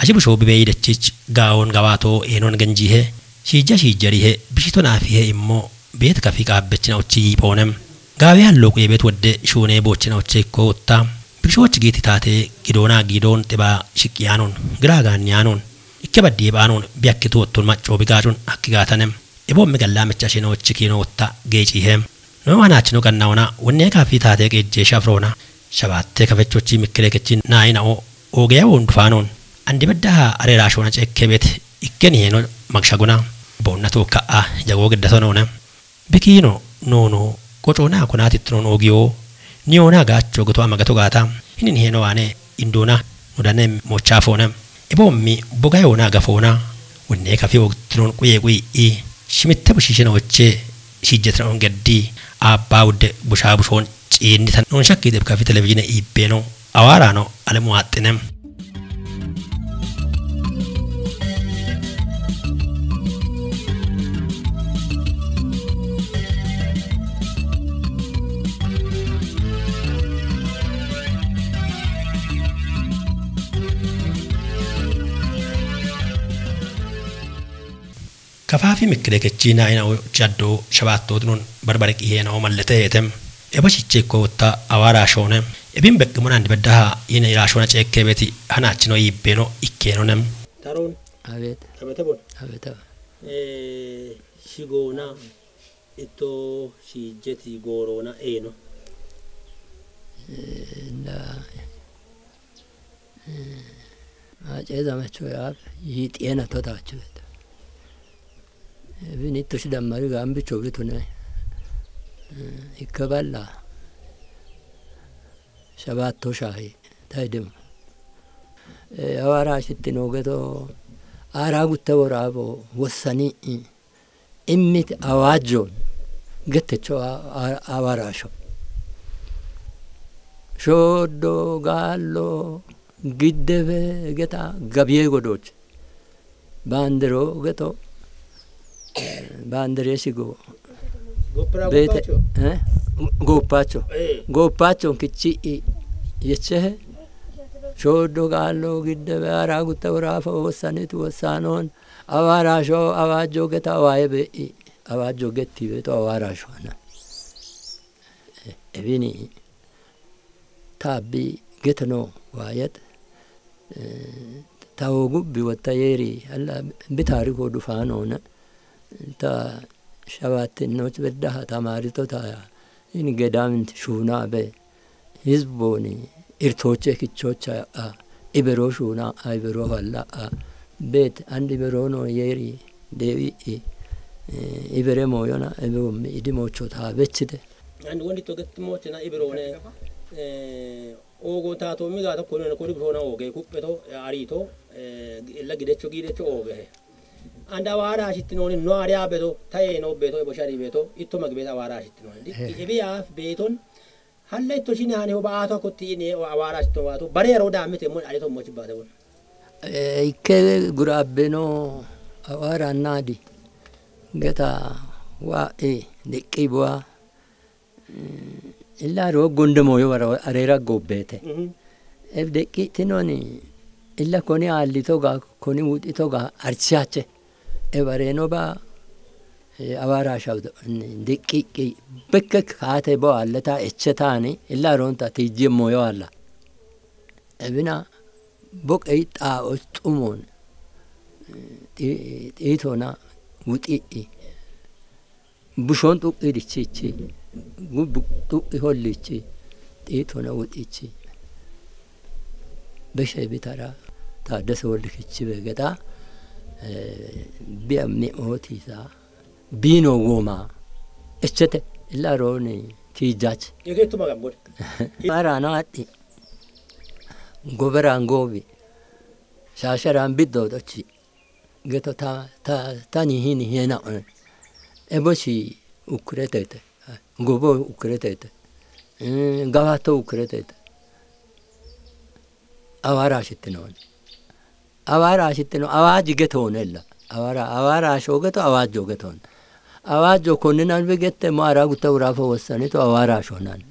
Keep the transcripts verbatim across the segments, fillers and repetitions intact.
Dibu shoobi beeyi dechich gaawon gawaatoo eenoon ganjiihe, shiijja shiijjarihe, bishito naafihe immoo beet kafi qaabbechina ochi yiiphoonem. Gaawee halloo quyee beet wodde shuunee boochina oche ikkoo otta. Bikishoochi giiti taatee gidoonaa giidoon xibaa shiqqiyaanoon, giraa gaanniyaanoon, ikke baddii baanoon biyakkitu ottun maccoo bigaacun akki gaatanem. Eboommi gallaa micha shinoochi kiinoo otta geeciihe. Noo hanaachino qannaona wonnee kaafii taatee qeejjee shafroona. Shabaattee kafechochi mikkireekechi naayina'o oogeya woon dufaanoon. Andi beddaha areeraashoona ceekkee beet ikkeni heeno magshaguna. Boonna tookka'a jagoo giddatonoona. Bikiino noono qocoonaa konaatittinoon oogiyoo. Niyoonaa gaachoo goto ama gato gaata. Hinin heeno waane indoona nudane moochaa foona. Eboommi bogayoonaa gafoona. Wonnee kafi oogtinoon quyee quyii. Shimitte bushiishina ochee shiijjetinoon gaddii. Aabbaa wudde bushaa bushoon ciinnitan noon shakkii xibkafi televizhiine iibbeeno. Awaaraano alemu aaxxinem. Kafaafi mikkireekechii naayina'o chaddoo shabaattootinuun barbare qiheena oo mallete heetem. Eba shiche ikkoo wotta awaaraashoone. Ebin beqqimona andi beddaha yine iraashoona ceekkee beeti hanaachino yiibbeeno ikkeenoonem. Taroon. Abeet. Abete bon. Abeta. Eh, shigoona itto shiijjeti gooroona eeno. Eh, na, eh, Ace Zamacho yaaf yiixeena totaachibeta. Ebin itto shidammari gaambicho bitune. Eh, ikkaballa. Shabaatto shaahi. Taidem. Eh, awaaraashittinoo geto. Aaraa gutta woraabo wossani. Immit awaajjoon gettecho a-, a-, awaaraasho. Shooddo gaallo giddebe geta gabiye godooche. Baandiro geto, eh, baandire sigo. Goppira beete, goppaacho? Eh? Goppaacho. Eh. Goppaacho kichi i-, yechehe. Shooddo gaallo giddebe ara gutta woraafo wossanitu wossanoon. Awaaraasho awaajjo geta waaye be'i. Awaajjo getti beeto awaaraasho ana. Eh, ebini taabbi geteno waayet. Eh, tawo gubbi wotta yeeri alla bi taariko dufaanoona. Ta shabaattinnoch beddaha tamaarito ta in gedaaminti shuunaa be hizbooni irtooche kichoocha a ibero shuunaa a ibero halla a beet andi ibero no yeeri deewi i, eh, ibere mooyona ebe wommi idi moocho ta bechite. Andi wondi to getti moochina ibero ne, eh, Oogo taatoo migaata kuni kuni bisoona ooge kupheto arito, eh, illa gidecho gidecho ooge. Anda waara ashittinooni no ari abeto taye no beto ebo shari beto itto magibeta waara ashittinooni. Di-, eh, ebi af beton halle itto shine hani ho baato kotti ini waara ashittino baato bare ro da mite mon ari to mochi baate won. Eh, ikke gurabbeno awara nadi. Geta wa e deqqi bua. Illa roo gonde mooyo wara areera gobbeete. Mhm. Ef deqqi tinoni illa koni aallito ga, koni wuxito ga arsiyache. Ef areeno ba, eh, awaara shawdo, deqqiqqi bekke kaate bo aalleta eche taani illa roonta tijje mooyo aalla. Ebina boqe xaa'o xumon, eh, xi-, xiitona wuxi'i. Bushon xuqqi dichichi, gubbu xuqqi hollichi, xiitona wuxichi. Beshe bitara, Taaddasa Wolde Kichi beegeta, eh, biya mi'ootisa, biino woma, echete, illa rooni tiijach. Egeettuma gambode. Arano adhi, goberaan goobi, shaasharaan biddoodochi. Geto ta, ta, tani hini hiena, eh. Ebo si ukkuretete, eh, gobo ukkuretete, eh, gawato ukkuretete. Awaara ashittinooni. Awaara ashittino, awaaji getoonella. Awaara, awaara asho geto, awaajjo getoon. Awaajjo konni nan bi gette mo ara gutta uraafo wossanito awaara asho nan.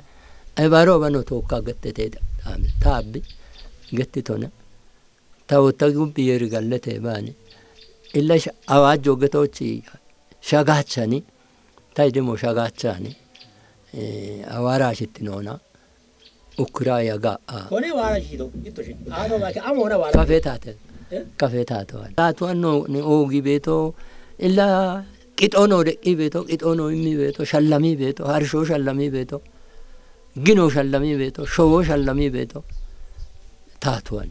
Ebaro bano tokka gette te, taabbi, getti tone. Ta wotta gubbi yeri gallete baani. Illa sh-, awaajjo getochi shagachani, ta idimo shagachani, eh, awaara ashittinona, ukira yaga a. Kone waara shito, itto shi. Ano ma ke, amo na waara. Kafe taate. Eh? Kafe taato. Taatuwan no, ni oogi beeto, illa qixoono deqqi beeto, qixoono immi beeto, shallami beeto, harshoo shallami beeto, gino shallami beeto, showoo shallami beeto, taatuwan.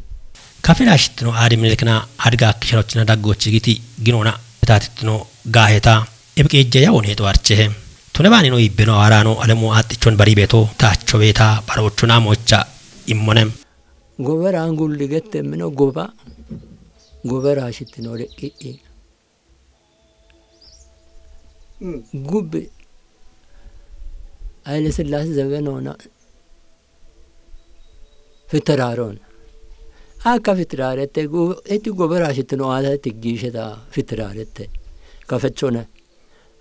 Kafira ashittino aadi milikna adga akkisharochina daggochi giti ginona taatittino gaaheta, ebiqeejja yawon heexo archehe. Tune baanino ibbino aaraano alemu aaxxichon bari beeto, taacho beeta, baroochona mocha immone. Goberaan gulli gette mino goba, gobera ashittino deqqi'i. Mm. Gubbi Hayile Sillaase zebenona fitteraaroona. Akka fitteraarette gu-, eti gobera ashittino aata tiggiisheta fitteraarette. Kafechona.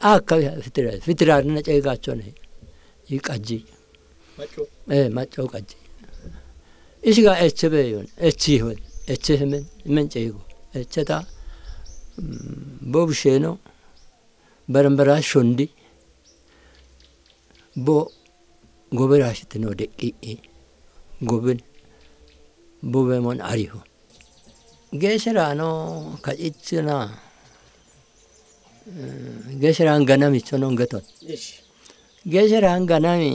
Akka fittera-, fitteraarina ceegachone. Iqajji. Macco? Eh, macco qajji. Ishiga eche beyon, echi hon, eche hemen, men ceego. Echeta, mm, bo bisheno, barambara shondi, bo gobera shitino deqqi'i, gobin, bo bemon ariho. Geesheraano kacichina, eh, geesheraan ganami chonon geton. Ish. Geesheraan ganami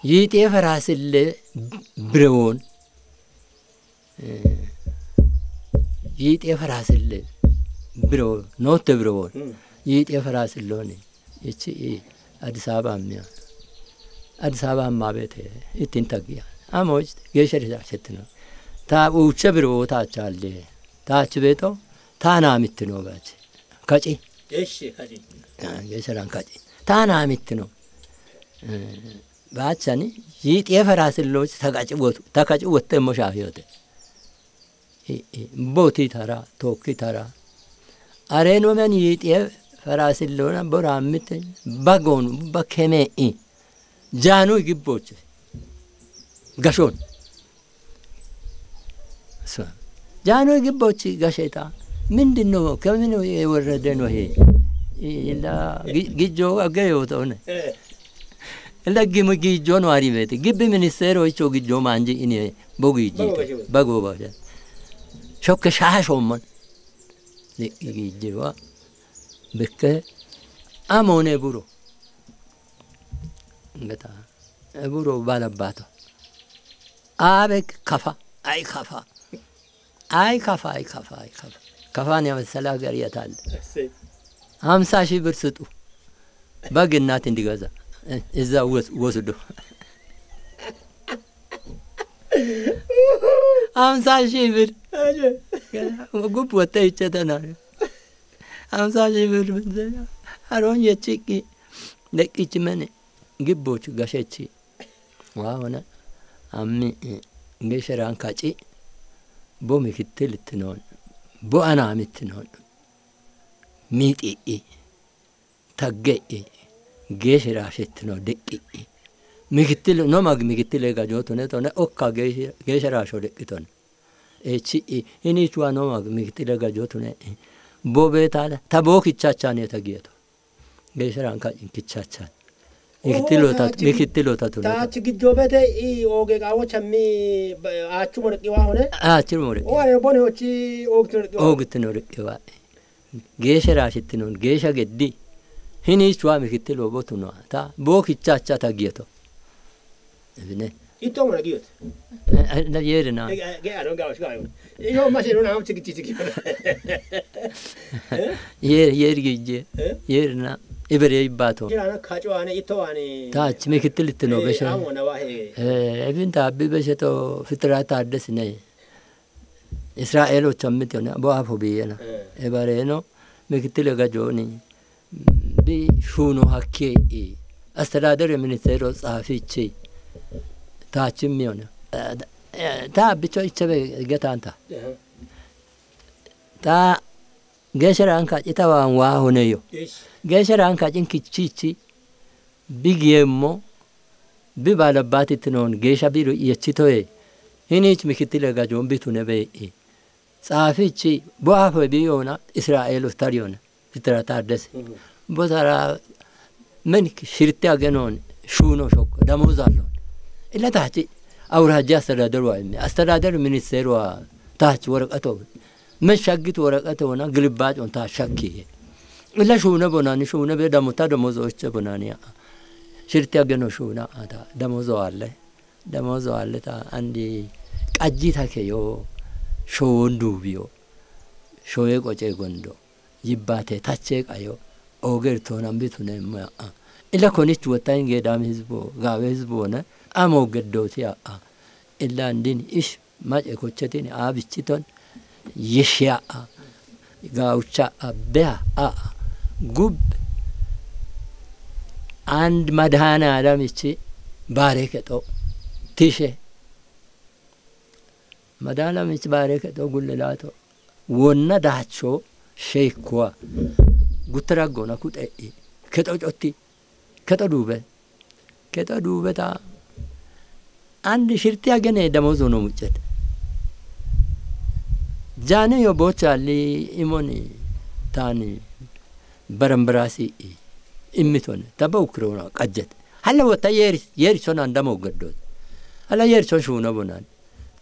yiixiye faraasille birewoon, eh, yiixiye faraasille birewoon, nootte birewoon, mm, yiixiye faraasillooni, ichi i Addis Ababa ammiya. Addis Ababa ammaa beete ittin taggiya. Amoch geeshshe risaarsettino. Ta uuche birewoo taachaalle. Taachi beeto, taana amittino gaache. Kaci. Geeshshe kaci. Ah, geeshshe ran kaci. Taana amittino. Eh, baachani, yiixiye faraasillochi ta qaci wotu, ta qaci wottemmo shaafiyote. I, i, booti tara, tookki tara. Areeno men yiixiye faraasillona boraammitte, bagoonu, ba keme'i. Jaanu gibboche. Gashon. So, Jaanu gibbochi gasheta. ምንድን ነው? ከምን የወረደ ነው ይሄ? ይላ ጊ-፣ ጊጆ አገዮት ሆነ። እ። እንደ ግም ጊጆ ነው አሪ ቤት። ግብ ሚኒስቴር ወይቾ ጊጆ ማንጂ እኔ ቦጊጂ። በጎ በጎ። በጎ በጎ። ሾከ ሻሾመን። ጊጂዋ። ብከ አሞኔ ቡሮ። እንገታ። ቡሮ ባለባቶ። አቤት ከፋ፣ አይ ከፋ፣ አይ ከፋ፣ አይ ከፋ፣ አይ ከፋ። ከፋን የመሰለ ሀገር የት አለ? እሰይ። ሀምሳ ሺህ ብር ስጡ። በግ እናት እንዲገዛ እዛ ወስ-፣ ወስዶ። ሀምሳ ሺህ ብር። አየ። ጉብ ወጣ ይቸተናል። ሀምሳ ሺህ ብር ብንዘያ። አሮን የቺቂ ደቂች መን ግቦች ገሸቺ። Waa hona, ammi, eh, geeshshe raan kaci, bo mikittil ittinoon, bo anaami ittinoon, miixi'i, tagge'i, geeshshe raashe ittinoon, deqqi'i. Mikittil, no mag mikittile gajoo tune tone, okka geeshshe, geeshshe raasho deqqitone. Echi'i, hiniichuwa no mag mikittile gajoo tune, bo beetaala, ta boo kichachaane ta giyeto. Geeshshe raan kaci kichachaan. Oho, mikittilota, taach-, mikittilota tunota. Taach gijjoo beete i ooge qaawo chammi ba-, aachu morqiwa hone? Aachu morqiwa. O are bone ochi oogti morqiwa. Oogti morqiwa. Geeshshe raashittinon, geeshsha geddi. Hiniichuwa mikittilo botuno. Ta, bo kichacha ta giyeto. Ebine. Itto mona giyot. Eh, eh, na yeri na. Eh, eh, ge aro ga oshga yo. Iyo ma shenu na chigi chigi. Eh? Yeri, yeri gije. Eh? Yeri na. Ibere ibato. Jira na kacho ane ito ane. Ta chime kitilitte no, eh, beshe. Amo na wa he. Eh, ebin ta abbi beshe to fitra ta addes ne. Isra'eelo chammiti ne bo afo biyena. Eh. Ebare no. Mikitile gajoni. Bi shuno hakke, eh, astadadere ministero xaafichi taachim miyona. Eh, eh, ta bicho ichebe getanta. Aha. Ta geeshshe raan kaci ta waan waa honeyo. Ish. Geeshshe raan kacin kichichi bi giyemmo bi baalabaati tinoon geeshsha biro yechitoye. Hiniich mikittile gajoon bitune bee'i. Tsaafichi boafe biyona Israa'eelo tariona, Fitira Taaddese. Mhm. Botara men shirte agenoon shuuno shokko, damoozaalloon. Illa taachi awuraajja astadaaderuwa immi. Astadaaderu ministeeruwa taachi woraqato. Men shaggitu woraqate wona gilibbaacoon taa shakki. Illa shuune bonani, shuune be damota damoozo oche bonani a'a. Shirte ageno shuuna a'a ta damoozo alle. Damoozo alle ta andi qajjita keyo, showon duubiyo, shoye qoce gondo, yibbate tache qayo, oger tonan bitune ma'a. Illa konich wottain geedam hizbo, gaawe hizbo ne, amo geddoti a'a. Illa andin ish mace kochetin abichiton, yeshiya a'a. Gaawucha a'a, beya a'a. Gub and madhane alamichi baare kexo tishe. Madhane alamichi baare kexo gullelato. Wonna daacho sheekkuwa. Guttara gona kuxe'i. Kexo cotti. Kexo duube. Kexo duube ta andi shirti agene damoozo no muccet. Jaane yo bocha li imoni tani barambarasi i. Immiton. Taba ukrona qajjet. Hala wata yeri, yeri sonan damo gaddot. Hala yeri son shuna bonan.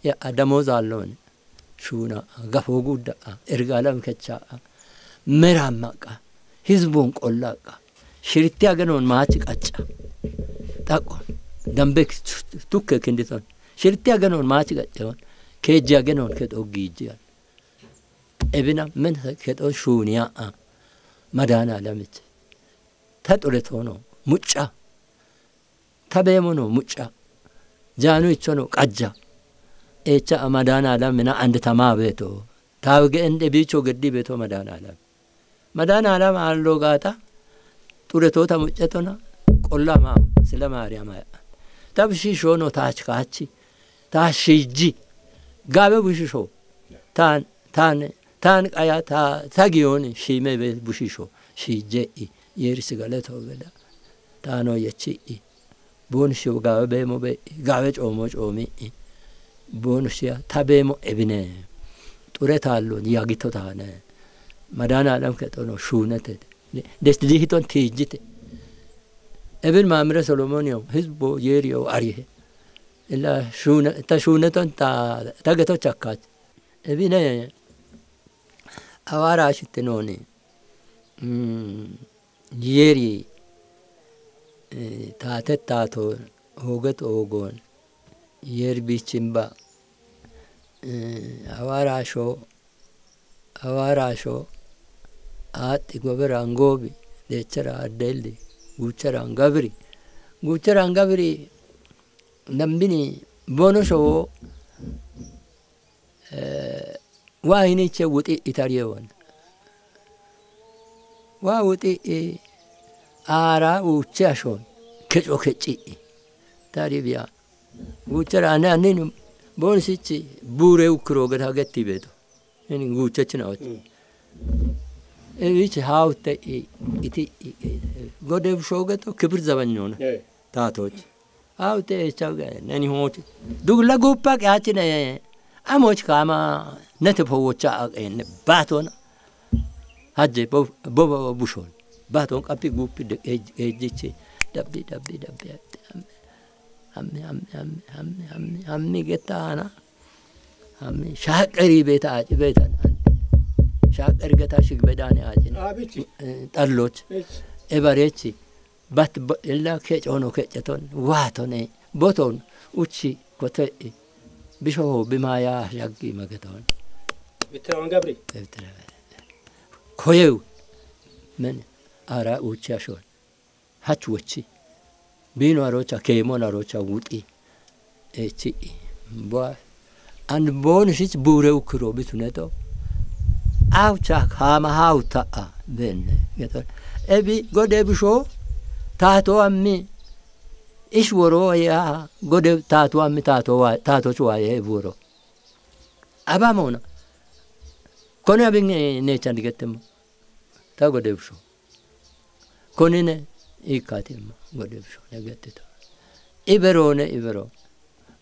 Ya damoozo allon. Shuuna, gafo gudda, ergalam kecha, mera maqa, hizbon qollaqa, shirti agenoon maachi qacca. Xaqo, dambe tukke kinditon. Shirti agenoon maachi qacceon, keejji agenoon kexo giijjiyan. Ebina men kexo shuuniya, madana alamich. Ta xuretono, mucca. Ta beemono mucca. Jaanu ichono qajja. Echa madana alamina and tama beeto. Taawge ende bicho geddi beeto madana alam. Madana alam allo gaata. Xuretota muccetona. Qolla ma sila Maariyama ya. Ta bishishono taach kaachi. Ta shijji. Gaabe bishisho. Taan, taan, taan qaya ta, ta giyooni shiime be bushisho. Shijje i. Yeeri sigale to geda. Taano yechi i. Boon shiyo gaawe beemo be i. Gaawe coomo coomi i. Boon shiya ta beemo ebine. Xure taallo yagito taane. Madana alam kexono shuunete. Des dihiton tiijjite. Ebin maamire Solomoniyo, hizbo yeeriyo arihe. Illa shuune, ta shuuneton ta, ta geto chakkaach. Ebine awaara ashitte nooni. Mm, yeeri, eh, taate taato, hooget oogoon, yeeri biichimba, eh, awaara asho, awaara asho, aaxi goberan goobi, deechara addeelli, guucharan gabiri, guucharan gabiri, nambini bono showo, eh, waa hiniche wuxi itariyewan. Waa wuxi i aara uuche ashon, keco keci i. Tari biya. Guuchara ane anin boon sichi buure ukro geta getti beeto. Ini guuchechina ochi. Mm. E wichi haute i, iti i, i, gode shogeto kibir zabanyi nona. Eh. Taatoch. Haute e chawge, neni hochi. Dugla guppa qachine. Amoch kama, nete po wocha aqen, batona. Hajje bo, bo, bo, bushon. Baton qapi guppi de, ej-, ejichi. Dabbi, dabbi, dabbi. Ammi, ammi, ammi, ammi, ammi, ammi, ammi getana. Ammi, shaqeri beta aci betan. Shaqeri geta shig bedane acin. Abichi. Eh, talloch. Ech. Ebarechi. Bat ba-, illa kecono keceton. Watone. Boton. Uchi. Kote. Bisho bimaya shaggi mageton. Bitra wan gabri. Bitra. Koyeu. Men. Ara uchi ashon. Hach wochi. Bino arocha, kemon arocha wuxi. Echi. Bwa. An bon shich bure ukro bituneto. Aucha kama hauta a. Benne. Geto. Ebi gode bisho. Tato ammi. Ish woro ya. Gode tato ammi tato wa, tato chwa ye woro. Abamona. Kone abin, eh, ne chandigetemo. Ta gode bisho. Konine ikkatimma gode bisho ne gettito. Iberone ibero.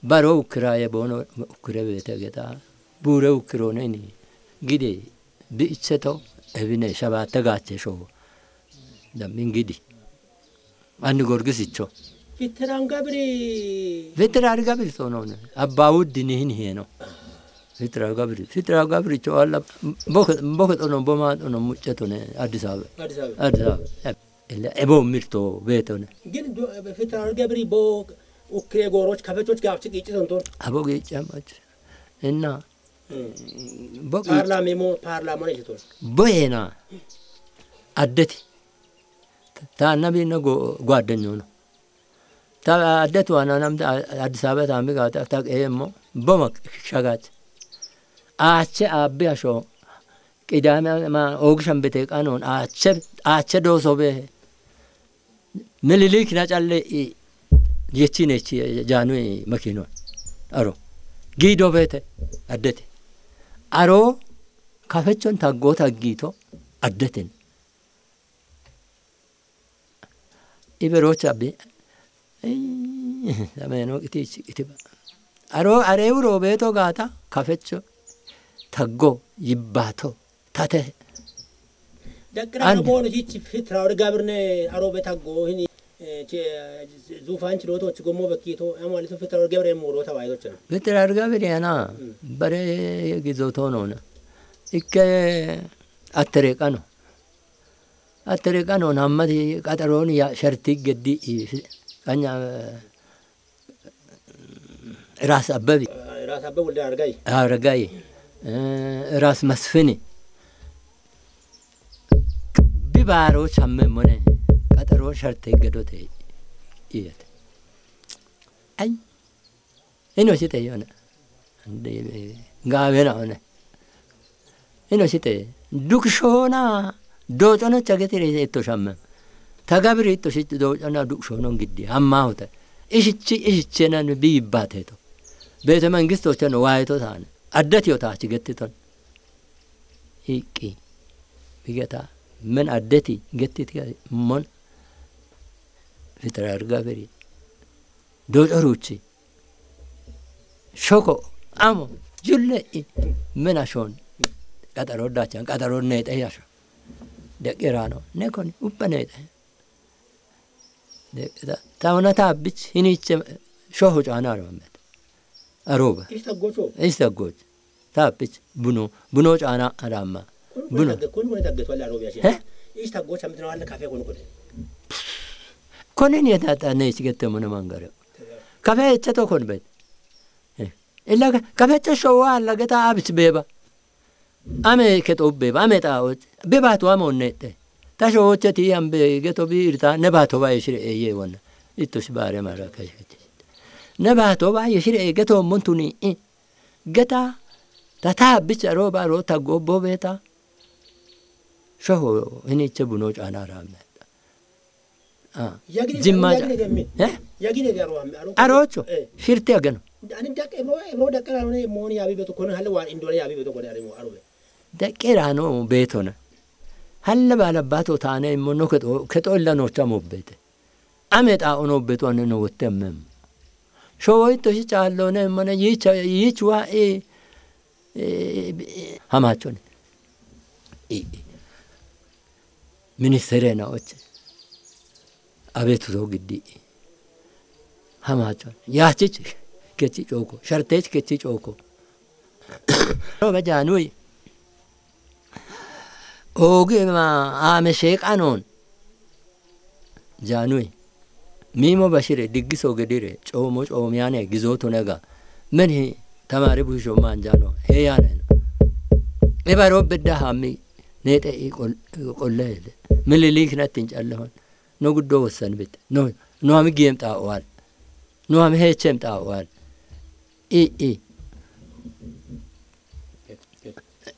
Baro ukkiraye bono ukkire beete geta. Bure ukkirone ini. Gide bi'icheto ebine shabatte gache sho. Dammin gidi. Anni gorgisicho. Fitteran gabiri. Fitteran gabiri sono ne. Abba wuddini hin heno. Fitteran gabiri. Fitteran gabiri cho alla boke, boke tono, boma tono, mucce tone, Addis Ababa. Addis Ababa. Addis Ababa. Eh, ele ebo mirto betone. Gin do, fitteran gabiri bo ukkire goroch kafechoch gafchi gichi tonton. Abo gichi amach. Inna. Hmm. Boqi- Parlami mo, parlamo ne ton. Boyena. Addeti. Ta annabi no go-, ጓደኛው ነው። Ta addetu ana nam ta Addis Ababa ta mi gata ta qeyemo. Boma shagat. Ache abbi asho. Qidame ma ogishan bete qanon ache, ache doso be. Minilik na calle i yechinechi Jaanhoy makino. Aro. Gido beete addete. Aro kafechon taggo taggito addeten. Iberocha bi. Sameno iti iti ba. Aro are uro beeto gaata kafecho taggo yibbato. Tate. Daqqira An- ano boonu hichi fitra ore gabirne aro be taggo hini, eh, che, eh, zufan chi doto chi gommo bekkito, amo aliso fitra ore gabre muro ta wayo chana. Fitra ore gabre ana. Mm. Bare gizo to nona. Ikke attere qano. Attere qano nammati qaxarooni ya sharti geddi i-, qanya, eh, Ras Abbebe. Ras Abbebe Wolde Argay. Argay. Eh, Ras Masfini. Bi baaro chamme mone. Qaxaro sharte gedote. Iyete. Ay. Ino site yona. Ande, eh, gawena one. Ino site, dukshona, docono chagetire itto shamme. Tagabiri itto shit docona dukshonon giddi, amma hote. Ishichi, ishichena bi yibbateto. Beete mangisto chano wayeto tane. Addeti yo tachi gettiton. Iqqi. Bigeta, men addeti gettiti mon. Fitra ore gabiri. Docoruchi. Shoko, amo, julle i, mena shon. Qaxaro dachan, qaxaro neexe yasho. Deqqirano, ne koni, ubba neexe. Deqqita, ta ona ta bich, hiniche, shoho caana armamet. Aroba. Ista gocho. Ista goch. Ta bich, buno, buno caana arama. Kun Buno. Kun kun tagge wala aroba shi. Eh? Ista gocha mitno wala kafe kun kun. Koni ni ta, ta ne chigette mona mangare. Kafe echato kon bet. Eh. Illa ka-, kafe echa showa alla geta abich beba. Ame keto beba, ame ta o. Beba to amo nete. Ta showa cheti ambe geto bi irta ne ba to ba yeshire eye wana. Itto shi bare mara kai. Ne ba to ba yeshire e geto montuni. Eh. Geta ta ta bicha roba ro ta gobo beta. Shoho ini che buno caana arame. Ah. Yagine Jimma yagine ca-, de mi. Eh? Yagine de aro ame, aro. Arocho. Eh. Shirte agano. Ani dak ebro, ebro dak aro ne moni abi beto kono halle wa indore abi beto kono ari mo aro be. Dak era no beto na. Halle bala bato tane mo no keto, keto illa no chamo bete. Ame ta ono beto ane no wotte amem. Showo itto shi challo ne mane yicha, yichwa e, e, e, hamachon. E, e. Ministere na oche. Abetu to giddi. Hamachon. Yachich kechi choko. Shartech kechi choko. Roba Jaanhoy. Oge ma ame sheqanon. Jaanhoy. Mimo bashire diggiso gedire. Coomo coomiyane gizoto nega. Men hi tamare busho manjano. He yane. Ebaro bedda hammi. Nete i qol-, qolle. Minilik natin callahon. No guddo wossan bit. No, no ami giyem ta owal. No ami hechem ta owal. I, i.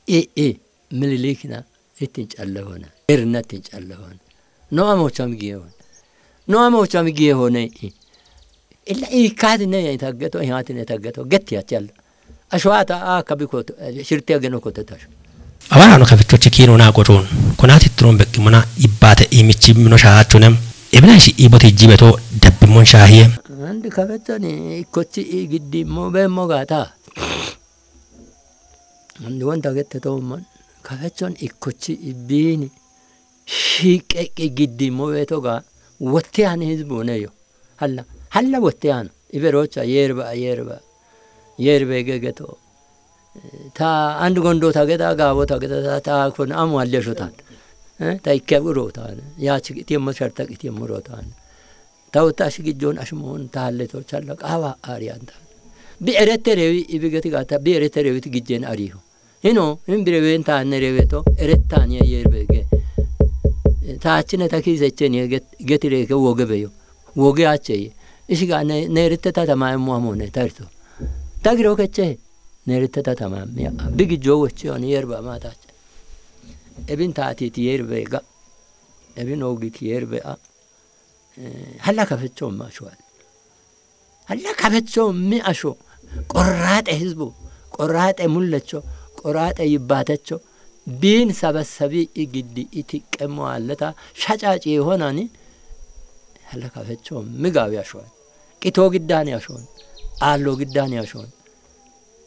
I, i. Minilikna ittin calla hona. Erinna ittin calla hona. No amocham giye hona. No amocham giye hona i. Illa i katine taggeto, i hatine taggeto. Getti achalla. Ashwata a kabikoto, shirti ageno kote tasho. Awarano kafichochi kino na qochon. Konati tron bekkimona ibbate imichi mino shahachunem. Ebina shi iboti jibeto dabbimon shahiye. Andi kafechon ikkochi i giddi mo be mo gata. Andi wanta gette to man kafechon ikkochi ibini shiqeqi giddi mo be to ga wotte ani hizbu ne yo. Halla, halla wotte ani. Iberocha yerba, yerba. Yerbe gegeto. Ta and gondo ta geda, gabo ta geda, ta, ta kun amu alle shutan. Eh, ta ikke uro tan. Ya chi iti mo sharta iti mo ro tan. Ta uta shi gijon ashmon ta alle to challa qawa ariyan ta. Bi erette rewi ibi geti gata, bi erette rewi ti gijen ariho. Hino, hin bire wen ta ne rewe to, erettan ya yerbe ge. Ta achine ta kise cheni get, geti re ke woge beyo. Woge ache. Ishi ga ne, ne erette ta tama mo mo ne tarto. Ta giro ke che. Ne erette ta tama mi. Bigi jowo che on yerba ma ta che. Ebin ta ti ti yerbe ga. Ebin ogi ti yerbe a. Eh, halla kafechon ma shuwa. Halla kafechon mi asho. Qorraxe hizbu. Qorraxe mullecho. Qorraxe yibbatecho. Bin sabasabi igiddi itiqqemo alleta. Shacaci honani. Halla kafechon mi gawi ashuwa. Qito giddani ashon. Allo giddani ashon.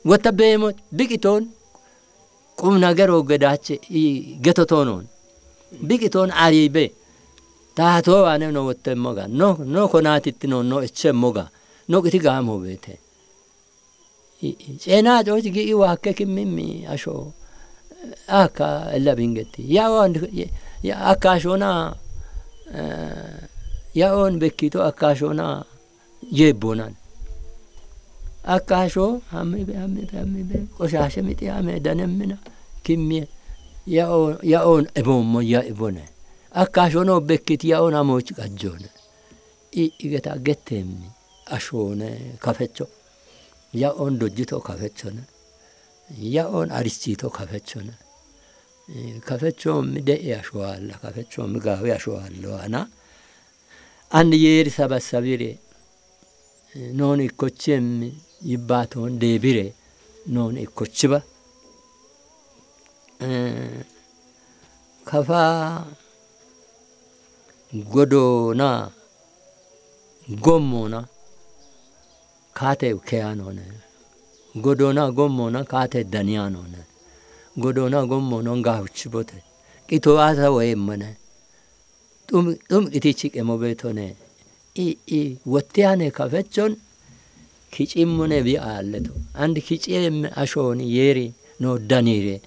Wata bemo biqiton. Qum nagero gedache i getotonon. Biqiton aribe. Tato wane no wotte moga. No, no konatitti no, no eche moga. No qiti gamo bete. I, i, cena coci gi i wakke kimmimmi asho. Aka ella bingeti. Ya on, ya aka ashona, eh, ya on bekkito aka ashona. Yeebbonan. Akka asho, hammi be, hammi be, hammi be, qoshashe mixi ame danemmina, kimmiye, ya'o-, ya'on ebommo, ya ebone. Akka asho no bekkit ya'on amoch qajjone. I, igeta gettemmi, ashone, kafecho. Ya'on dojjito kafechone. Ya'on arichito kafechone. Eh, kafecho mi de'e asho alla, kafecho mi gawe asho allo ana. Andi yeeri sabasabire, eh, non ikkochiem yibbaton debire, non ikkochiba. Eh, kafa godona, gommona, kate keyanone. Godona, gommona, kate daniyanone. Godona, gommona, gahuchibote. Qito asa weyemmane. Xum-, xum itichi qemo betone. I, i, wottiyane kafechon, kicimmone bi aalleto. And kiciem ashoni yeri no danire,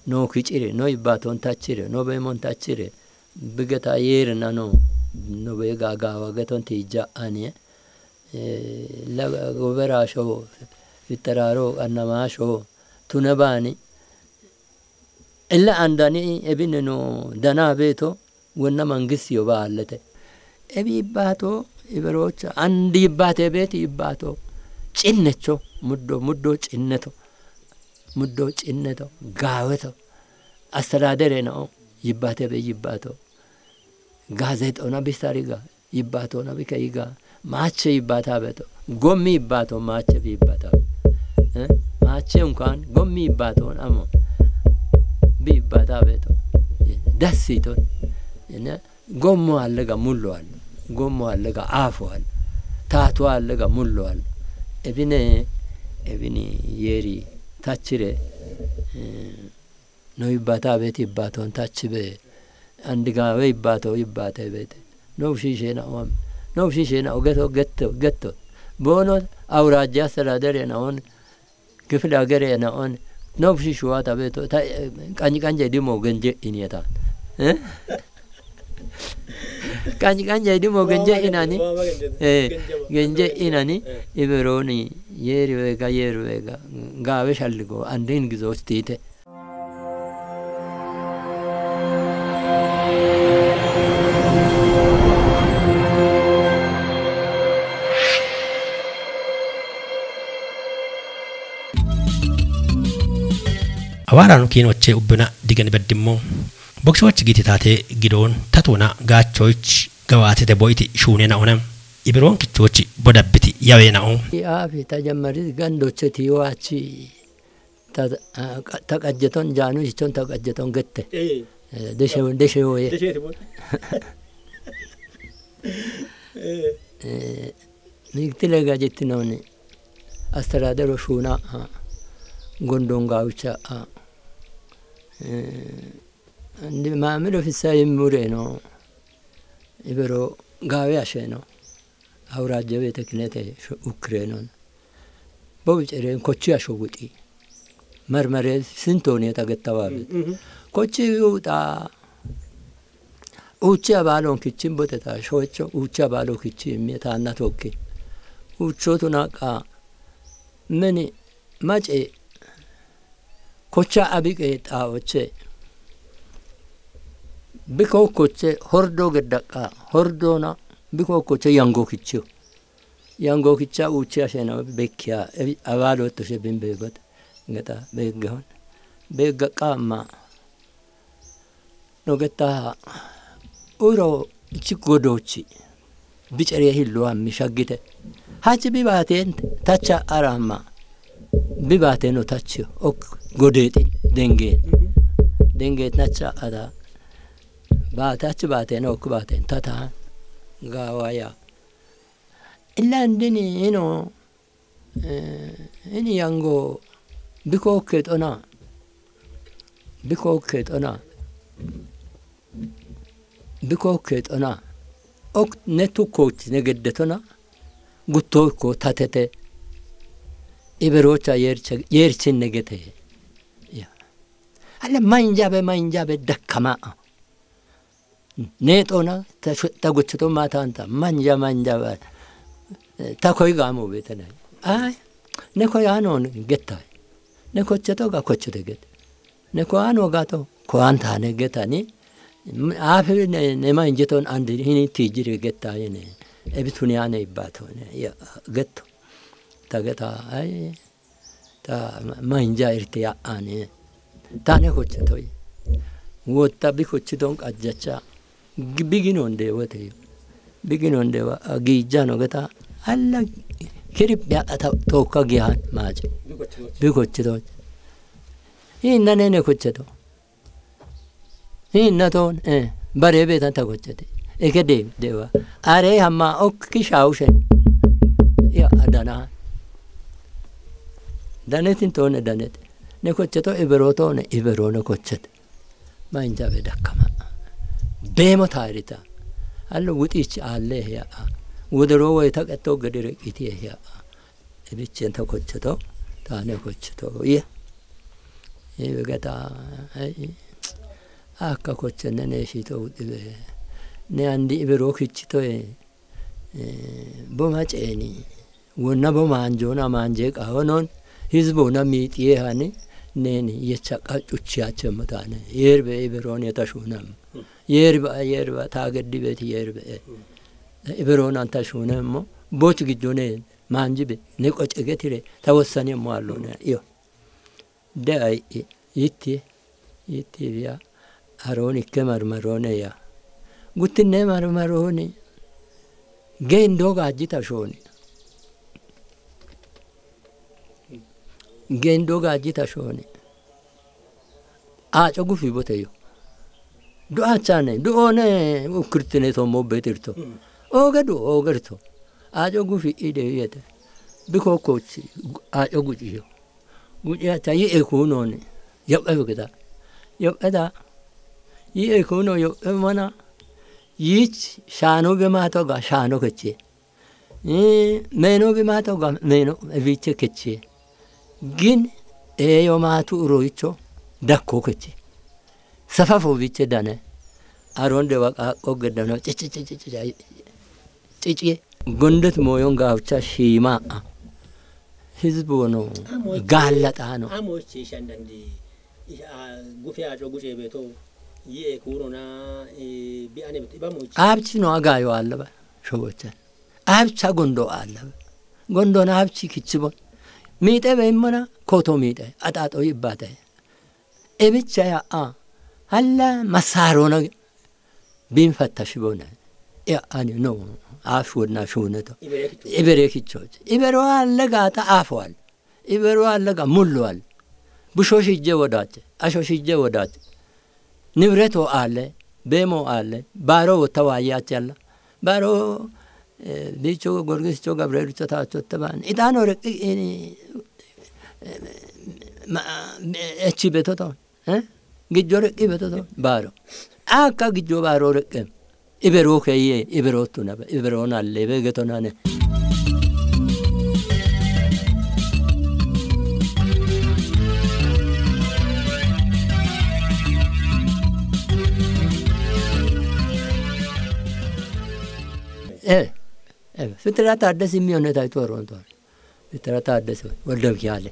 no kicire, no ibbaton tachire, no bemon tachire. Bigeta yeri nano, no bega gawa geton tija anie. Eh, la gobera sho, itararo, annama sho, tunebani. Ella andani ebine no dana beto, wonna mangisi yo baallete. Ebi ibbato, iberocha, andi ibbate beti ibbato. Cinnecho, muddo, muddo cinneto. Muddo cinneto, gaweto. Astadadere no, yibbate be yibbato. Gazexona bistariga. Yibbaatona bika yiga, maache yibbaata beto, gommi yibbaato maache bi yibbaata. Eh? Maache unkan gommi yibbaaton amo bi yibbaata beto. Dassi ton. Ene gommo allega mullo al. Gommo allega afo al. Tato allega mullo al. Ebine, ebini yeri tachire, eh, No ibbata bet ibbaton tachi be. Andigawe ibbato ibbate bet. No shishe na wam. No shishe na ogeto getto getto. Bono awraja astadadere na on. Kifle agere na on. No shishuwa ta beto. Ta, eh, kanyi kanje dimo genje inyeta. Eh? Kanyi kanje dimo genje inani. Eh, genje inani. Iberoni. Yeri wega, yeri wega. Gawe shalligo. Andin gizo stite. Awaarano kiinoche ubbina digani baddimmo. Boksochi giti taate gidoon tatuuna gaachoich gawaatete boiti shuunena ona. Ibiroon kichochi bodabbiti yaweena o. Yaafi tajammari gandoche tiyo achi. Ta, ah, ta qajjeton jaanu jichon ta qajjeton gette. Eh. Eh, deshe, deshe oye. Deshe tibon. Eh. Eh, Miktile gajettinoonni astaraadero shuuna a, gondoon gaawicha a, eh, ndi maamilo fissa immureno, ibero gaawe asheno, awuraajje beete kinete sho-, ukkirenon. Bobi cereen kochi asho guxi. Marmare sintooni eta gettawaabet. Mhm. Kochi uta uchi abalon kichin boteta shocho uchi abalo kichin me ta na tokki. Ucho tunaqa meni mace kocha abiqe ta oche. Biko koche hordo geddaqa hordona biko koche yango kicho. Yango kicha uchi ashena bekia abalo to she bin begot. Ngeta begahon. Begaqa ma. No getta uro ichi godochi bicere hillo ammi shaggite. Hachi bibaten tacha aramma. Bibaten no tachi ok godeti denge. Denge tacha ada. Ba tachi baten ok baten tata. Gawaya. Illa ndini ino, eh, ini yango biko ketona. Biko ketona. Biko ketona. Ok ne tukoch ne geddetona. Gutto ko tatete. Iberocha yerche, yerchin negete. Ya. Alla manjabe, manjabe dakkama. Ne xona ta shu-, ta gochito matanta. Manja, manja ba. Ta koy gamo betana. Ay. Ne koy anon getta. Ne kochito ga kochite get. Ne ko ano gato. Ko antane getani. Afi ne, ne manjeton andi hini tijiri getta yene. Ebituni ane ibato ne. Ya, getto. Ta geta. Ay. Ta ma-, manja irte ya ane. Ta ne kochito. Wotta bi kochiton qajjacha. Gi-, biginon de wote. Biginon de wa, a, gijano geta. Alla kirip ya ata toka gihan maje. Bi kochito. Hinna ne ne kochito. Hinna ton, eh, bare betan ta kochete. Eke de, dewa. Are hamma ok ki shaushen. Ya adana. Danetin tone danet. Ne kocheto ibero tone ibero ne kochet. Manja be dakkama. Bemo tayrita. Allo wutich alle ya. Wodero way ta qetto gedere iti ya. Ebichen ta kocheto, tane kocheto. Ye. Ye begeta. Ay. Akka kochene ne shito udibe. Ne andi ibero kichito e. Eh, bo maceni. Wonna bo manjona manje qawonon. Hizbona mitiye hani. Neni yecha qachuchiya chematane. Yerbe iberon yeta shunam. Yerba, yerba, ta geddi beti yerbe. Iberon anta shunammo. Boch giddone manjibe. Ne qoce getire. Ta wossane mo allone. Yo. De ay i-, yitti, yitti biya. Aroni ke marmarone ya. Guttinne marmaroni. Gendo gajita shoni. Gendo gajita shoni. Aco gufi boteyo. Du achane, du one ukirtine to mo betirto. Mm. Oge du, ogerto. Aco gufi ide yete. Biko kochi, aco gujiyo. Guji acha yi ekunoni. Yobe gida. Yobe da. Yi ekuno yobe mana. Yich shano be mato ga shano keche. Eh, meno bi mato ga meno eviche keche. Gin eyo matu uroicho dakko keche. Safafo viche dane. Aron de waqa qogedano. Cici, cici, cici, cici. Gondet moyon gawcha shima. Hizbu no. Amo ichi-, gallata no. Amo ichi shandandi. I-, a, gufe aco guje beto. Yi ekurona, e, bi ane beto. Iba mo ichi. Abchi no agayo allaba. Shobocha. Abcha gondo alla. Gondo na abchi kichibo. Mite be mana koto mite. Atato ibate. Ebicha ya a. Alla masarona bin fatta shibona. Ya ani no. Afwodna shuneto. Ibere kicho. Ibere kicho. Ibero alla gata afwal. Ibero alla ga mulwal. Busho shije wodate. Asho shije wodate. Nibreto alle. Bemo alle. Baro wota wayati alla. Baro eh, Biicho Gorgisicho Gabrielicho taachotte baani. Ixaano reqqi, eh, ma-, echi betoto, eh? Gijjo reqqi betoto, baaro. Akka gijjo baaro reqqe. Iberoo keye, iberoo tunaba, iberoo nalle, be geto nane. Eh, eh, Fitira Taaddesi imiyoone tayi Toronto. Fitira Taaddesi Wolde Mikaale.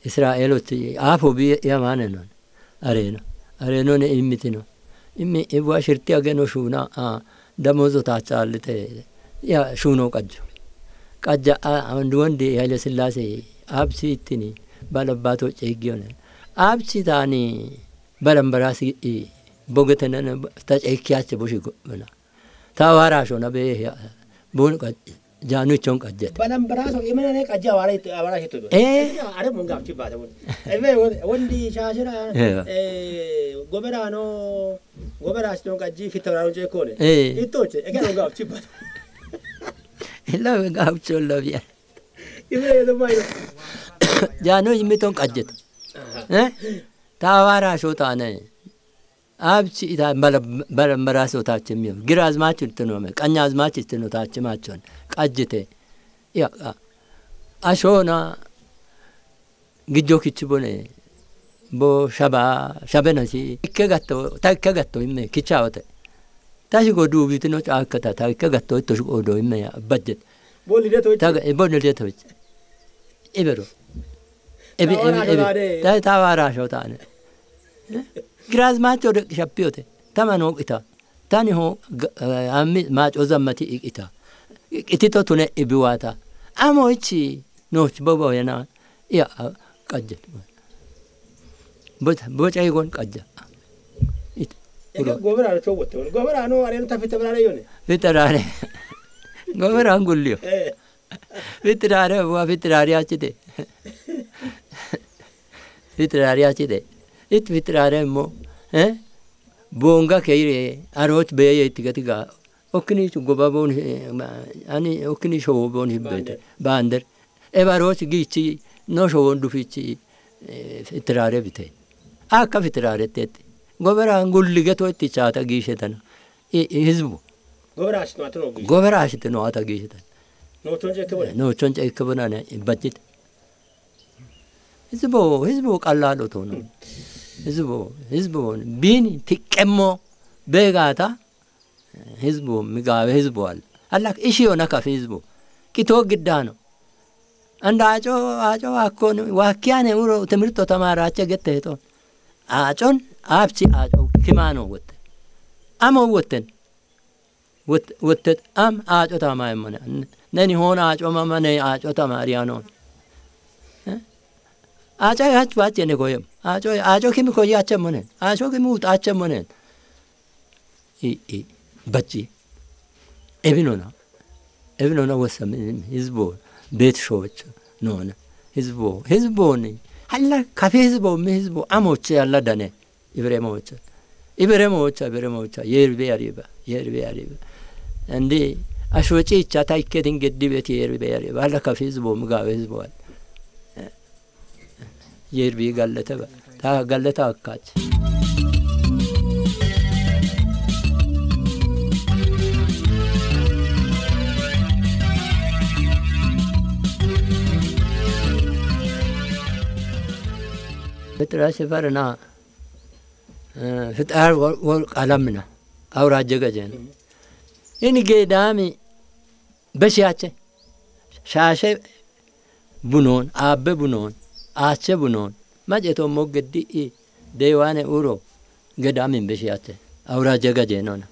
Israa'eeloti aafo bi yamaane non. Areeno. Areenone immitino. Immi iwa shirti ageno shuuna, a, damozo taachaalite. Ya shuuno qajjo. Qajja, a, wondi wondi Haile Sillaase aabsi ittini balabbato ceegiyone. Aabsi taani balambarasi i bogetenen ta ceekiyache boshi go'mena. Ta waraashona be ya, bun qaj-, jaanu ichon qajjete. Balambaraaso imenane qajja awara it-, awara hito do. Eh. Are mun gafchi bata mun. Ebe won-, wondi shashira, eh, eh, goberano, goberash ton qajji fitawrano je kone. Eh. Itoche, ege mun gafchi bata. Illa mun gafcho lo biya. Ime yedo mayo. Jaanu imiton qajjete. Aha. Eh? Ta waraasho taane. Abchi ita bala, bala maraso tachimiyo. Girazmach itino me, qanyazmach itino tachimachon. Qajjete. Ya, a-, ashona gijjo kichi bone. Bo shaba, shabenasi. Ikke gatto, ta ikke gatto imme, kichawote. Tashi go dubi tino chakata, ta ikke gatto ito shugo do imme ya, budget. Bo lideto. Ta ga-, bo lideto. Ibero. Ebi, ebi, ebi. Ta waraasho taane. Girazmacho de shapiyote. Tamano ita. Tani ho ga-, eh, ammi macho zammati ita. Itito tune ibiwata. Amo ichi noch bobo yana. Ya, a, qajja. Bot, bocha igon qajja. It. Ega gobera no chobote. Gobera no are ta fita brare yone. Fita brare. Gobera angulio. Eh. Fitiraare, wa fitiraare achite. Fitiraare achite. It fitiraare mo, eh? Bonga keire, aroch beye tiga tiga. Okini chu goba bon, eh, ma-, ani okini showo bon hibbete. Bander. Bander. Eba roch gichi, no showon dufichi, eh, fitiraare bite. Akka fitiraare tete. Gobera ngulli geto itti chata gishetana. I, i hizbu. Gobera ashitno atano gishetana. Gobera ashitno ata gishetana. No chonche kebona. No chonche kebona ne, bajit. Hizbu, hizbu qallalo tono. Hmm. Hizbu, hizbu bini tiqqemmo begata. Hizbu, migawe hizbu al. Allak ishi ona kaf hizbu. Kito giddano. Anda aco, aco akkon, wakkiyane uro timirto tamarache gette heto. Acon, apchi aco, kimano wotte. Amo wotten. Wot-, wottet am aco tama emmone. Neni hon aco mama ne aco tamariyanon. Eh? Aco hach bache ne koyem. Aco, aco kimi koyache monen. Aco kimi utache monen. I, i, bajji. Ebinona. Ebinona wasa mi, mi, hizbo. Bet shoch. Nona. Hizbo. Hizbo ni. Halla kafe hizbo, mi hizbo. Amoche alla dane. Ibere mocha. Ibere mocha, ibere mocha. Yerbe ariba. Yerbe ariba. Andi ashochi cha ta ikketin geddi beti yerbe ariba. Halla kafe hizbo, mi gawe hizbo. Yerbi gallete ba. Ta galleta akkach. Petra sefarna, eh, fitar wol, wol qalamna. Awra jega jen. Ini gedami beshiache. Shashe bunon, aabbe bunon, aache bunon, maceto moggeddi'i deewaane uuro gedamin beshiyatte, awuraajje gajenona.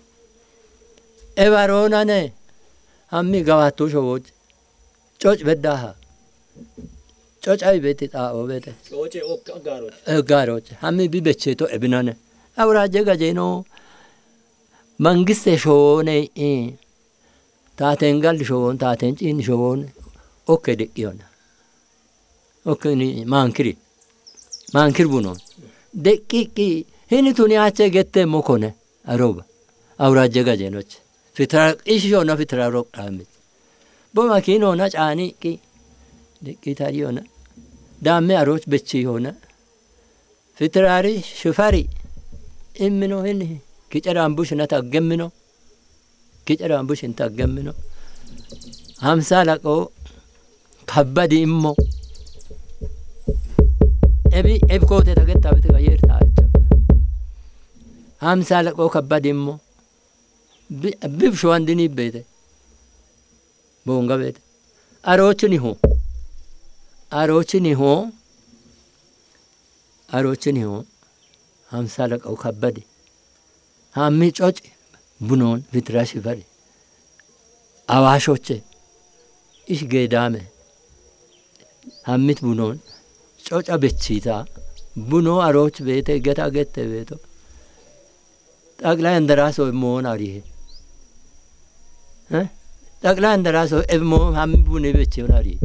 Ebaroonane, hammi gawaattu showooj, coc beddaha, coc ayi beeti xaa'oo beete. Cooce ok-, aggaarooti. Aggaarooti. Hammi bi becheeto ebinane. Awuraajje gajeno, mangiste showoone, i, taateen galli showoon, taateen ciinni showoon, okke deqqiyona. Okke ni maankiri. Maankir bunoon. Deqqiqqi, hini tuni ache gette mokone, aroba. Awuraajje gajenoche. Fitra, ishi yona fitra rok damit. Bo makin yona cani ki. Dikita yona. Dame aroch bechi yona. Fitrari shufari. Immino hin kiceran bush na taggemmino. Kiceran bush in taggemmino. Hamsa laqo kabbadi immo. Ebi, ebi kote tagetta biti gayer ta. Hamsa laqo kabbadi immo. Bi-, bib shuwan dini bete. Bonga bete. Arochini ho. Arochini ho. Arochini ho. Hamsa laqo kabbadi. Hammi coc bunon fitrashi bari. Awashoche. Ish gedame. Hammit bunon. Coca bechita. Buno aroch bete, geta gette beto. Xaqlay andaraso moon arihe. Eh? Xaqlay andaraso ev moon hammi bune beche on arihe.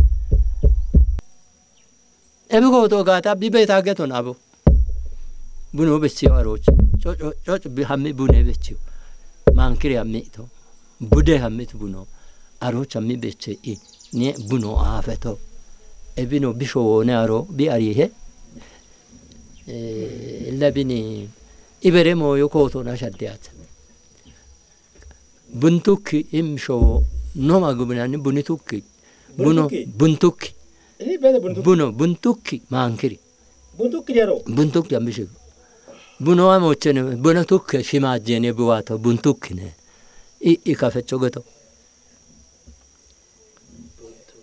Ebi koto gata bi beta geton abo. Buno beche aroch. Coc, coc, coc bi hammi bune beche. Mankiri hammi to. Bude hammi to buno. Aroch hammi beche i. Ne buno afeto. Ebino bisho ne aro bi arihe. Eh, labini ibere moyo koto na shaddiyat. Buntukki im showo noma gubinani bunitukki. Buno buntukki. Buntukki. Ini bene buntukki. Buno buntukki mankiri. Buntukki dero. Buntukki ambishigo. Buno amochene, buno tukke shimajjene buwato buntukki ne. I, i kafecho geto.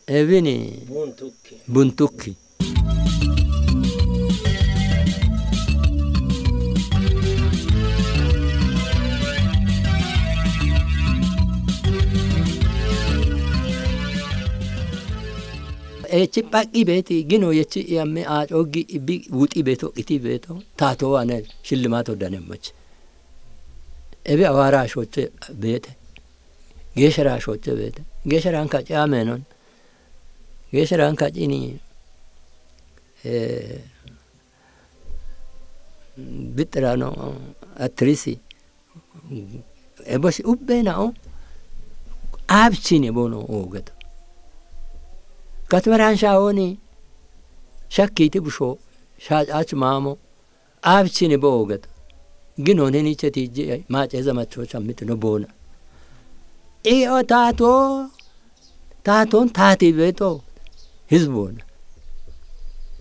Ebini. Buntukki. Buntukki. Echi paqi beti gino yechi iyamme aco gi ibi wuti beto iti beto tato ane shillimato danemmoch. Ebe awara shoche bete. Geshara shoche bete. Geshara anka ciya menon. Geshara anka cini, eh, bitirano atrisi. Ebosi ubbe na o. Abchine bono ogeto. Katmeran shaoni. Shakiti busho. Shach ach mamo. Abchine bo ogeto. Ginon heni cheti je, mache zamacho chamit no bona. E o tato. Taton tati beto. Hizbona.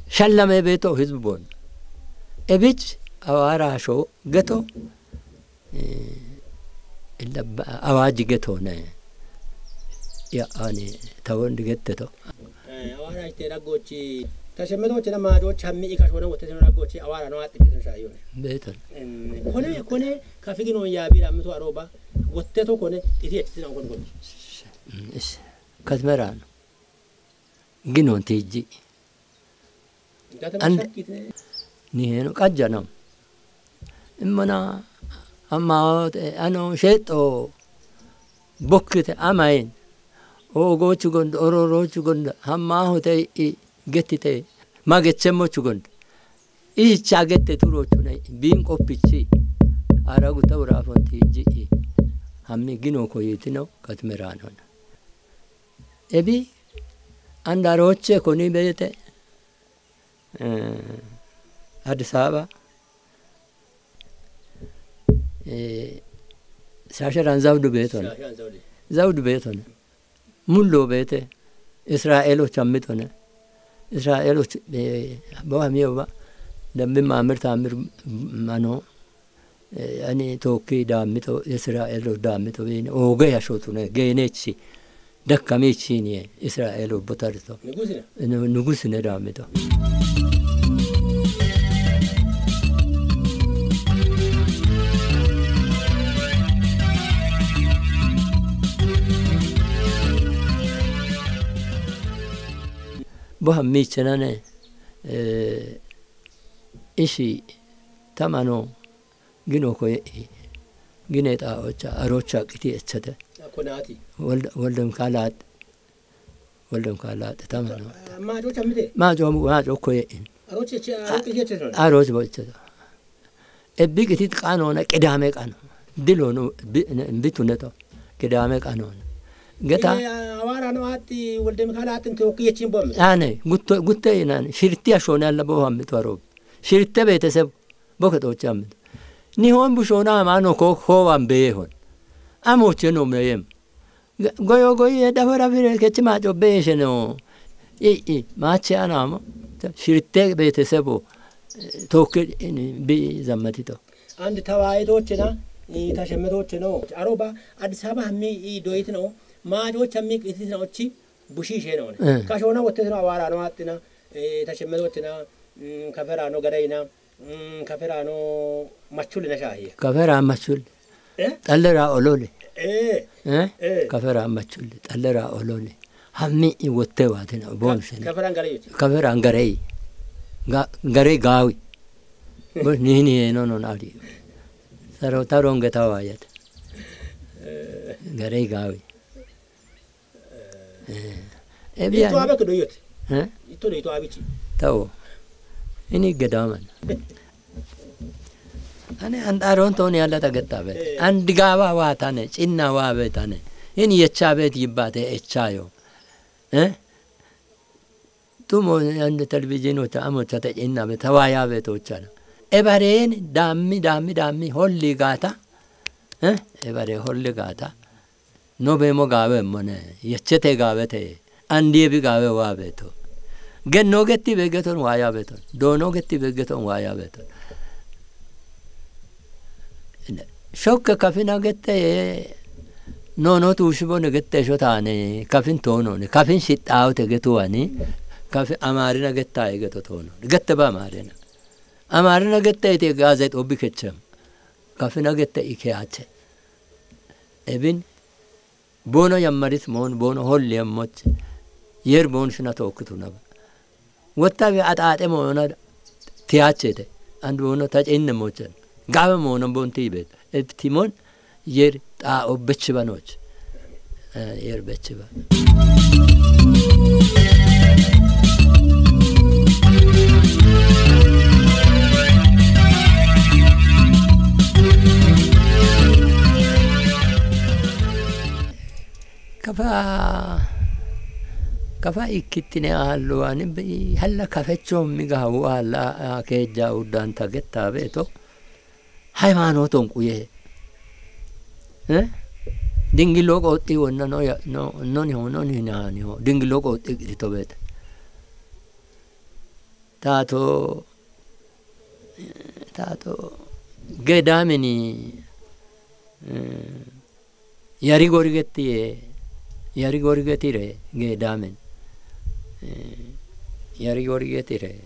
Shallame beto hizbona. Ebich awara sho geto. Eh, illa ba-, awaji geto ne. Ya ani tawon digetteto. Eh, awara ite daggochi. Tashemmeto chena majo chammi ikashona wote chena daggochi awara no atti kesun shayone. Beto. Em, kone, kone, kafigi no ya bira mitu aroba. Wote to kone, iti eti na kone kone. Mm, is. Katmerano. Ginon tiji. An-, ni heno qajjano. Immana amma te ano sheto bokkite amain. O gochu gondo, oro rochu gondo, hamma hote i getite. Ma gechemmo chu gondo. Icha gette turo chune bin qoppichi. Ara guta urafon tiji. Hammi gino koyitino katmerano. Ebi andaroche koni bete, eh, Addis Ababa, eh, shasharan zawdu beton. Shasharan zawdu. Zawdu beton. Mullo bete. Israelo chammitone. Israelo ch-, eh, bo hamiyo ba. Dambi mamir tamir mano. Eh, ani tokki dammito, Israa'elo dammito, bini oge yashotune, genechi, dakkamichini, Israa'elo botarito. Nugusine? Nu-, nugusine dammito. Bo hammichenane, eh, ishi tamano, Gino ko ye'i. Gine ta ocha, arocha kiti echete. Ako nati. Wal-, waldem kalat. Waldem kalat, tamano. Ma jo chamite? Ma jo, ma jo ko ye'i. Aroche che, aroche che che. Aroche bo echete. E big tit qano na qidame qano. Dilo no bi-, ne, bituneto. Gedaame qanoona. Geta Ee, awaara no atti Wolde Mikael attin tookki yechin bomme. Ane, gutto, gutte inani. Shirti ashone alla bo hammi twaro. Shirte beeteseb boke tochi hammi. Ni hon bu shona ama no ko, ko wan be hon. Amo che no meyem. Ga-, goyo goyi e dafara fire kechi ma cho be she no. I, i, ma che anamo. Shirte beetesebo, eh, tookki ini bi zammatito. Anti tawaayitochena, i, tashemmetocheno. Aroba Addis Ababa hammi i doyitino, maajoch hammi qititino ochi bushiishe no. Eh. Kashona wottino awaara no attina, eh, tashemmetochena, mm, kafera no gadayina, mm, kafera no machuli na shahiya. Kafera machuli. Eh? Xallera olole. Eh. Eh? Eh. Kafera machuli. Xallera olole. Hammi i wotte watina, bon sene. Kaferan gare yuti. Kaferan gare. Ga-, gare gawi. Bo ni ni no no na di. Taro, taro nge tawayat. Eh. Gare gawi. Eh. Eh. Ebi Ito ani. Abe kedo yote. Eh? Ito do ito abichi. Tawo. Ini gedaman. Ane andaron toni alla tagetta be. Eh. Andigawa wa tane, cinna wa be tane. Ini yecha be yibbate echayo. Eh? Tumo ande televizyon ota amo chate inna be tawaya be to chana. Ebaren dammi, dammi, dammi holli gata. Eh? Ebare holli gata. No be mo gawe mone. Yechete gawe te. Andi bi gawe wa be to. Gen no getti be geton waya be to. Do no getti be geton waya be to. Shokke kafina gette, no, no, tuushibo ne gette shotane, kafin tono ne, kafin shidhaute getuwani, kafin amarina getta e geto tono. Gette ba amarina. Amarina gette ite gazet obi kechem. Kafina gette ike ache. Ebin, bono yammaris mon, bono holli yammoch. Yer bon shina tokutu naba. Wotta be ataate mona tiyachete. And bono tach inne mochen. Gabe mona bon tibet. Ep timon yer ta o bechibanoch. Eh, yer bechiba. Kafa, kafa ikkitine aallo ani bi-, halla kafecho mi gawu alla, a, keja uddan tagetta beto. Haimanoton kuye. Eh? Dingilo qoxi wonna no ya, no, no ni ho, no ni na ni ho. Dingilo qoxi to bet. Tato, tato, gedamini, eh, yari gorigettiye, yari gorigetire gedamen. Eh, yari gorigetire.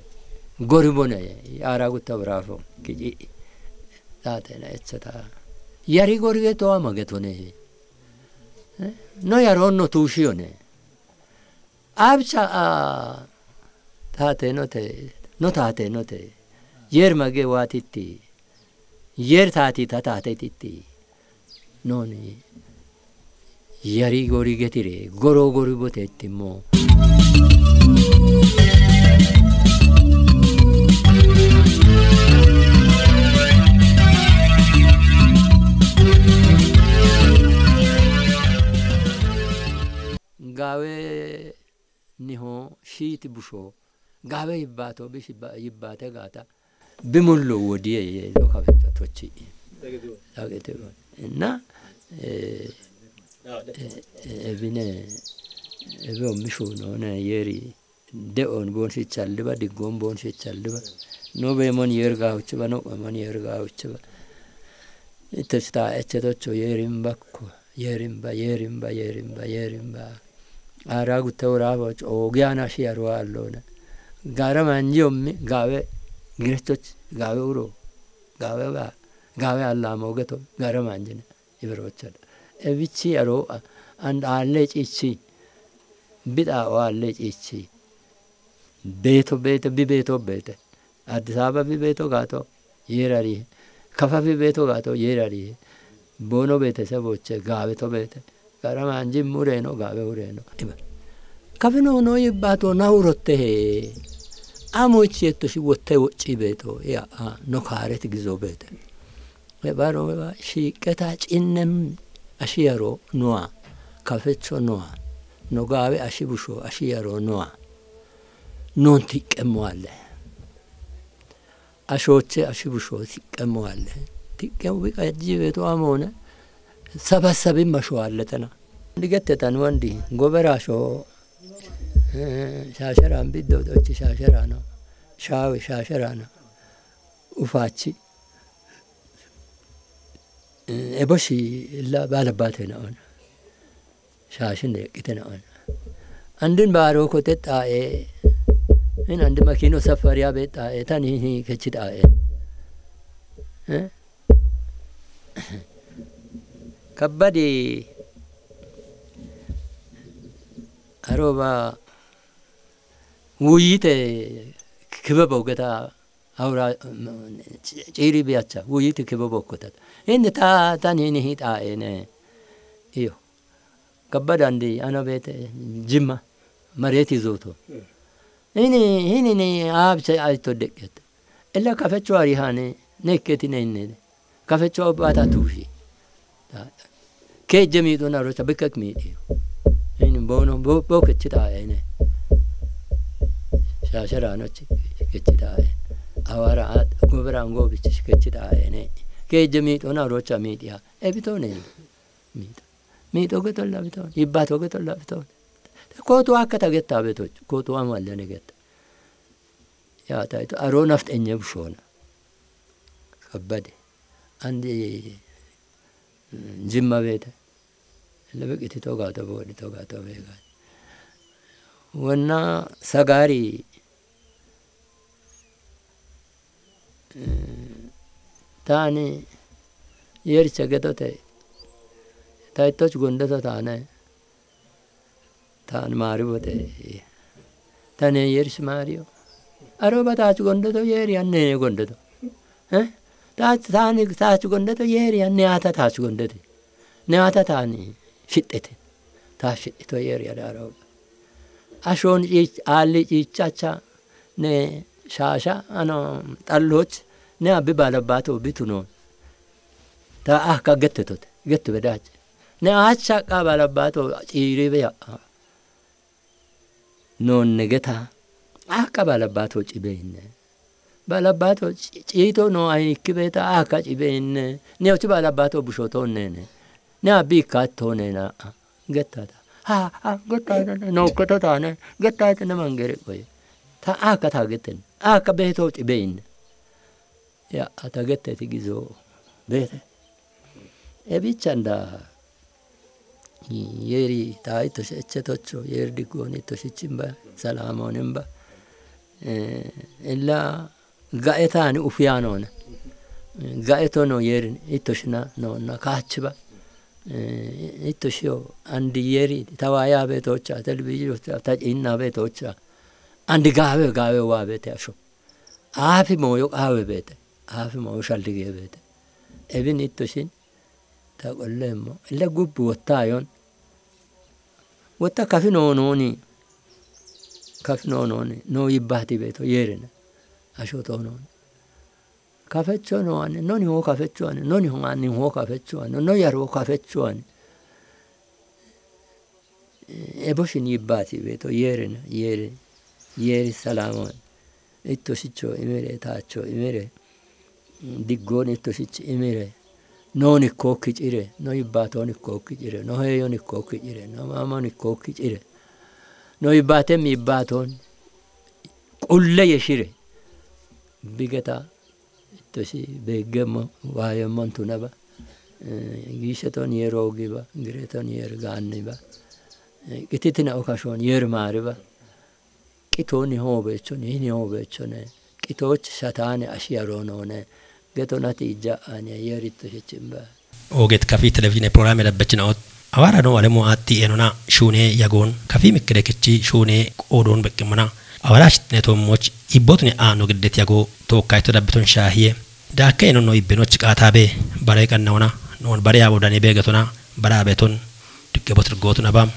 Goribone, ara gutta bravo. Kiji. Tate na etsata. Yari gorigeto amagetone. Eh, no yaronno tushiyone. Abcha a tate no te, no tate no te. Yer mage watitti. Yer tati ta tate titti. Noni yari gori getire, goro gori bote timo. Gawe niho shiti busho. Gawe yibbato, bishi ba-, yibbate gata. Bimullu wodiye ye lo kabecha tochi. Dagete ba. Dagete ba. Na, eh, Ah, de- eh, eh, ebine, ebe omishu no ne yeri. De on bon shi challiba, diggon bon shi challiba. No be mon yer ga uchiba, no be mon yer ga uchiba. Ito sta eche tocho yerin bakko. Yerimba, yerimba, yerimba, yerimba. Ara gutta ora bo ogiana shi arwa allona. Gara manji ommi gawe giretoch gawe uro. Gawe ba, gawe alla mogeto gara manjina. Iberochada. Ebichi aro a-, and alle chichi. Bida o alle chichi. Beto bete, bi beto bete. Addis Ababa bi beto gato, yerari. Kafa bi beto gato, yerari. Bono beeteseboche, gaawe to beete. Gara manji mureno, gaawe ureno. Iba. Kafino no yibbato na urotte he. Amo ichi yetto shi wotte wocci beeto. Ya, a, no kaaret gizo beete. E baro ba shiiqeta cinnem Ashi yaroo noa, kafecho noa, no gaawe ashi busho, ashi yaroo noa, non tiqqemmo alle. Ashooche ashi busho tiqqemmo alle. Tiqqemmo biqa jiwe to amone, sabasabin masho alle tana. Digette tan wandi, gobera sho, eh, shashara biddo dochi shashara no, shawe shashara no, ufachi. Eh, eboshi illa balabate na on. Shaashin deeqqite na on. Andin baaro kote xaa'e. In andi makino safariya be xaa'e. Tan hi, hi kechi xaa'e. Eh? Kabbadi aroba wuyite kibebo geta awra, mm, ci-, ciiri biyacha wuyite kibebo kotat. Indi ta, tan hi, hi xaa'ene. Iyo. Kabbadandi ana beete Jimma mareeti zooto. Hini, hini ni aabse ayto deqqet. Illa kafecho ari hani nekketi nenne. Kafecho bata tushi. Keejje miixuna rocha bikkek miixi. Hini bono bo, bo kechi xaa'ene. Shashara no chi kechi xaa'ene. Awara at, gobera ngo bichi kechi xaa'ene. Keejje miixuna rocha miixiya. Ebito ne. Miixo. Miixo getolla bitoon, yibbato getolla bitoon. Kootu akka tagetta betoch, kootu amu allene getta. Ya taito, aro nafxenye bushona. Kabbade. Andi, mm, Jimma beete. Lebeqiti togato boodi togato beega. Wonna sagari, eh, taani yerche getote, taitoch gondoto taane, taan maaribote, taane yerch maariyo. Aroba taach gondoto yeri anne gondoto. Eh? Taach, taani taach gondoto yeri anne ata taach gondote. Ne ata taani shidhete. Taach shidhito yeri ada aroba. Ashon ich, ali ichacha ne shasha, ano, xalloch, ne abbi balabbato bituno. Ta akka gettetote, gettu bedache. Ne acha qa balabbato ciiri be ya. Non ne geta. Akka balabbato cibeyinne. Balabbato ci-, ciito no ayikki beeta akka cibeyinne. Ne ochi balabbato bushoto nene. Ne abbi ikkato nena. Gettata. Ha, ha, gettata, no, gettata ne, gettata ne mangere koye. Ta akka ta getten, akka beto ti beyin. Ya, ata gette ti gizo. Bete. E bichanda. Yeri ta ito eche tocho, yeri digoni to shichimba, salamonimba. Eh, illa gaetani ufiyanona. Gaetono yeri ito shina no na kachiba. Eh, itto shiyo andi yeri tawaya betocha, telebizhinocha, ta cinna betocha. Andi gawe, gawe wa bete asho. Afi moyo gawe bete. Afi moyo shallige bete. Ebin itto shin ta qollemo. Illa gubbu wottayon. Wotta kafi no noni. Kafi no noni. No yibbati beto yerina. Asho to noni. Kafecho no ani, noni ho kafecho ani, noni ho ani ho kafecho ani, no yaro kafecho ani. Eboshin yibbati beto, yerina, yeri, yeri salamon. Itto shicho imire, tacho imire. Diggon itto shich imire. Noni kokki cire, no yibbaton kokki cire, no heyon kokki cire, no mamon kokki cire. No yibbatem yibbaton. Qulle yeshire. Bigeta ittoshi beeggemmo waayemmontu naba. Eh, giisheton yer oogiba, gireton yer gaanniba. Eh, qititina okashon yer maariba. Qitoni hoobeechon, hini hoobeechone. Qitooch shataane ashi yaroonone. Getonati ijja'ane yer ittoshechimba. Ooget kafi televizhiine pirogiraame dabbachina'ot. Awaara noo alemo aatti eenona shuunee yagoon kafi mikkirekichi shuunee qoodoon beqqimmona. Awaara ashitine toommoch ibbotune aano giddet yagoo tookkayto dabbiton shaahiye. Daakke eenon noo ibbenoch qaataabe bare qannawona noon bare yaabo dani beegetona bara abeton diggebot irgootun aba.